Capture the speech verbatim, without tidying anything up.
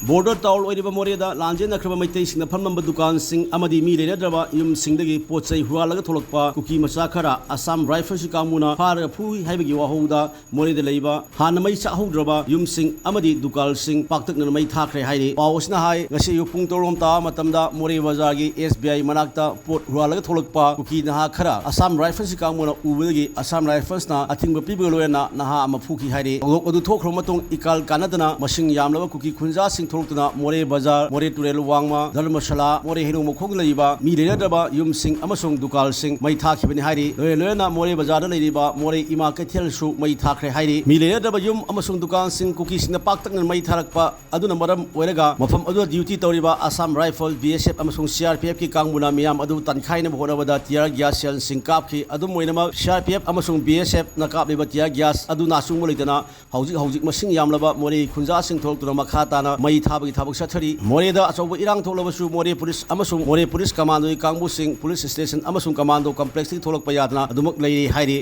Border town ꯑꯣꯏꯔꯤꯕ ꯃꯣꯔꯦꯗ ꯂꯥꯟꯖꯦꯟꯅꯈ꯭ꯔꯕ ꯃꯩꯇꯩꯁꯤꯡꯅ ꯐꯝꯂꯝꯕ ꯗꯨꯀꯥꯟꯁꯤꯡ ꯑꯃꯗꯤ ꯃꯤ ꯂꯩꯅꯗ꯭ꯔꯕ ꯌꯨꯝꯁꯤꯡꯗꯒꯤ ꯄꯣꯠ ꯆꯩ ꯍꯨꯔꯥꯜꯂꯒ ꯊꯣꯛꯂꯛꯄ ꯀꯨꯀꯤ ꯃꯆꯥ ꯈꯔ ꯑꯁꯥꯝ ꯔꯥꯏꯐꯜꯁꯀꯤ ꯀꯥꯡꯕꯨꯅ ꯐꯥꯔꯒ ꯐꯨꯏ ꯍꯥꯏꯕꯒꯤ ꯋꯥꯍꯧꯗ ꯃꯣꯔꯦꯗ ꯂꯩꯕ ꯍꯥꯟꯅ ꯃꯩ ꯆꯥꯛꯍꯧꯗ꯭ꯔꯕ ꯌꯨꯝꯁꯤꯡ ꯑꯃꯗꯤ ꯗꯨꯀꯥꯟꯁꯤꯡ ꯄꯥꯛꯇꯛꯅꯅ ꯃꯩ ꯊꯥꯈ꯭ꯔꯦ ꯍꯥꯏꯔꯤ꯫ ꯄꯥꯎ ꯑꯁꯤꯅ ꯍꯥꯏ, ꯉꯁꯤ ꯑꯌꯨꯛ ꯄꯨꯡ ꯇꯔꯨꯛ ꯔꯣꯝ ꯇꯥꯕ ꯃꯇꯝꯗ ꯃꯣꯔꯦ ꯕꯖꯥꯔꯒꯤ ꯑꯦꯁ ꯕꯤ ꯑꯥꯏ ꯃꯅꯥꯛꯇ ꯄꯣꯠ ꯍꯨꯔꯥꯜꯂꯒ ꯊꯣꯛꯂꯛꯄ ꯀꯨꯀꯤ ꯅꯍꯥ ꯈꯔ ꯑꯁꯥꯝ ꯔꯥꯏꯐꯜꯁꯀꯤ ꯀꯥꯡꯕꯨꯅ ꯎꯕꯗꯒꯤ ꯑꯁꯥꯝ ꯔꯥꯏꯐꯜꯁꯅ ꯑꯊꯤꯡꯕ ꯄꯤꯕꯒ ꯂꯣꯏꯅꯅ ꯅꯍꯥ ꯑꯃ ꯐꯨꯈꯤ ꯍꯥꯏꯔꯤ꯫ ꯊꯧꯗꯣꯛ ꯑꯗꯨ ꯊꯣꯛꯈ꯭ꯔꯕ ꯃꯇꯨꯡ ꯏꯀꯥꯜ ꯀꯥꯟꯅꯗꯅ ꯃꯁꯤꯡ ꯌꯥꯝꯂꯕ ꯀꯨꯀꯤ ꯈꯨꯟꯖꯥꯁꯤꯡ ꯊꯣꯛꯂꯛꯇꯨꯅ ꯃꯣꯔꯦ ꯕꯖꯥꯔ, ꯃꯣꯔꯦ ꯇꯨꯔꯦꯜ ꯋꯥꯡꯃ, ꯙꯔꯃꯁꯥꯂꯥ, ꯃꯣꯔꯦ ꯍꯩꯅꯧ ꯃꯈꯣꯡꯗ ꯂꯩꯔꯤꯕ ꯃꯤ ꯂꯩꯅꯗ꯭ꯔꯕ ꯌꯨꯝꯁꯤꯡ ꯑꯃꯁꯨꯡ ꯗꯨꯀꯥꯟꯁꯤꯡ ꯃꯩ ꯊꯥꯈꯤꯕꯅꯤ ꯍꯥꯏꯔꯤ꯫ ꯂꯣꯏꯅ ꯂꯣꯏꯅꯅ ꯃꯣꯔꯦ ꯕꯖꯥꯔꯗ ꯂꯩꯔꯤꯕ ꯃꯣꯔꯦ ꯏꯃꯥ ꯀꯩꯊꯦꯜꯁꯨ ꯃꯩ ꯊꯥꯈ꯭ꯔꯦ ꯍꯥꯏꯔꯤ꯫ ꯃꯤ ꯂꯩꯅꯗ꯭ꯔꯕ ꯌꯨꯝ ꯑꯃꯁꯨꯡ ꯗꯨꯀꯥꯟꯁꯤꯡ ꯀꯨꯀꯤꯁꯤꯡꯅ ꯄꯥꯛꯇꯛꯅꯅ ꯃꯩ ꯊꯥꯔꯛꯄ ꯑꯗꯨꯅ ꯃꯔꯝ ꯑꯣꯏꯔꯒ ꯃꯐꯝ ꯑꯗꯨꯗ ꯗ꯭ꯌꯨꯇꯤ ꯇꯧꯔꯤꯕ ꯑꯁꯥꯝ ꯔꯥꯏꯐꯜ, ꯕꯤ ꯑꯦꯁ ꯑꯦꯐ ꯑꯃꯁꯨꯡ ꯁꯤ ꯑꯥꯔ ꯄꯤ ꯑꯦꯐꯀꯤ ꯀꯥꯡꯕꯨꯅ ꯃꯤꯌꯥꯝ ꯑꯗꯨ ꯇꯥꯟꯈꯥꯏꯅꯕ ꯍꯣꯠꯅꯕꯗ ꯇꯤꯌꯥꯔ ꯒ꯭ꯌꯥꯁ ꯁꯦꯜꯁꯤꯡ ꯀꯥꯞꯈꯤ꯫ ꯑꯗꯨꯝ ꯑꯣꯏꯅꯃꯛ, ꯁꯤ ꯑꯥꯔ ꯄꯤ ꯑꯦꯐ ꯑꯃꯁꯨꯡ ꯕꯤ ꯑꯦꯁ ꯑꯦꯐꯅ ꯀꯥꯞꯂꯤꯕ ꯇꯤꯌꯥꯔ ꯒ꯭ꯌꯥꯁ ꯑꯗꯨ ꯅꯥꯆꯨꯡꯕ ꯂꯩꯇꯅ ꯍꯧꯖꯤꯛ ꯍꯧꯖꯤꯛ ꯃꯁꯤꯡ ꯌꯥꯝꯂꯕ ꯃꯣꯔꯦꯒꯤ ꯈꯨꯟꯖꯥꯁꯤꯡ ꯊꯣꯛꯂꯛꯇꯨꯅ ꯃꯈꯥ ꯇꯥꯅ ꯃꯩ ꯊꯥꯕꯒꯤ ꯊꯕꯛ ꯆꯠꯊꯔꯤ꯫ ꯃꯣꯔꯦꯗ ꯑꯆꯧꯕ ꯏꯔꯥꯡ ꯊꯣꯛꯂꯕꯁꯨ ꯃꯣꯔꯦ ꯄꯨꯂꯤꯁ ꯑꯃꯁꯨꯡ ꯃꯣꯔꯦ ꯄꯨꯂꯤꯁ ꯀꯃꯥꯟꯗꯣꯒꯤ ꯀꯥꯡꯕꯨꯁꯤꯡ ꯄꯨꯂꯤꯁ ꯁ꯭ꯇꯦꯁꯟ ꯑꯃꯁꯨꯡ ꯀꯃꯥꯟꯗꯣ ꯀꯝꯄ꯭ꯂꯦꯛꯁꯇꯒꯤ ꯊꯣꯛꯂꯛꯄ ꯌꯥꯗꯅ ꯑꯗꯨꯃꯛ ꯂꯩꯔꯤ ꯍꯥꯏꯔꯤ꯫